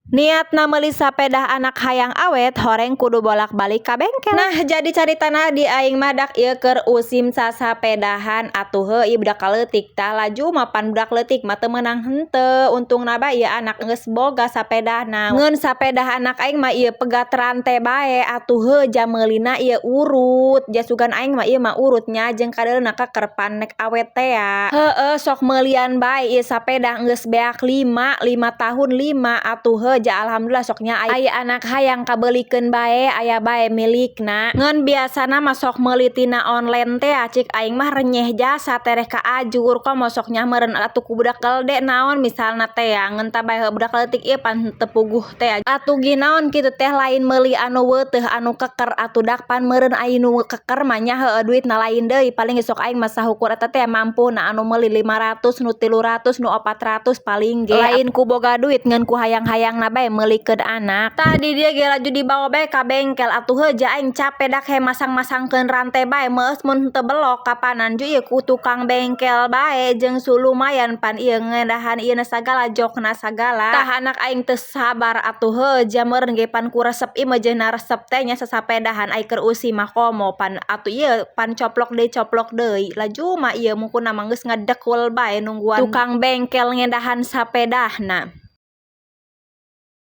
Niatna meuli sapedah anak hayang awet, horeng kudu bolak-balik ka bengkel. Nah, jadi caritana di aing mah dak ieu keur usim sasapedahan atuh heuh ieu budak leutik tah laju mah pan budak leutik mah teu meunang henteu. Untungna bae ieu anak geus boga sapedahna. Ngeun sapedah anak aing mah ieu pegat rante bae atuh heuh jam meulina ieu urut. Jasugan aing mah ieu mah urut nya jeung kadeuleuna keker pan nek awet tea. Heueuh, sok meulian bae ieu sapedah geus beak 5, 5 tahun 5 atuh heuh ja alhamdulillah sok nya aya anak hayang kabeulikeun bae aya bae milikna. Ngeun biasana mah sok meuli tina online teh, cik aing mah renyeh jasa tereh ka ajur, komo sok nya meureun atuh ku budak gede naon misalna teh ya. Ngeun tah bae budak leutik ieu pan teu puguh teh atuh gi naon kitu teh, lain meuli anu weuteuh anu keker atuh dak pan meureun aya nu keker mah nya heueuh duitna lain deui. Paling ge sok aing mah saukur eta teh mampuna anu meuli 500, nu 300, nu 400 paling ge lain ku boga duit, ngeun ku hayang-hayangna bae meulikeun anak. Tah, di dieu ge laju dibawa bae ka bengkel atuh heuh ja aing cape dak he masang-masangkeun rante bae, meueus mun teu belok kapanan ju ieu ku tukang bengkel bae jeung su lumayan pan ieu ngedahan ieu na sagala, jokna sagala. Tah, anak aing teu sabar atuh heuh ja meureun ge pan ku resep ieu mah jeung resep teh nya sasapedahan, ai keur usim mah komo pan atuh ieu pan coplok deui laju mah ieu mungkuna mah geus ngedekul bae nungguan tukang bengkel ngedahan sapedahna.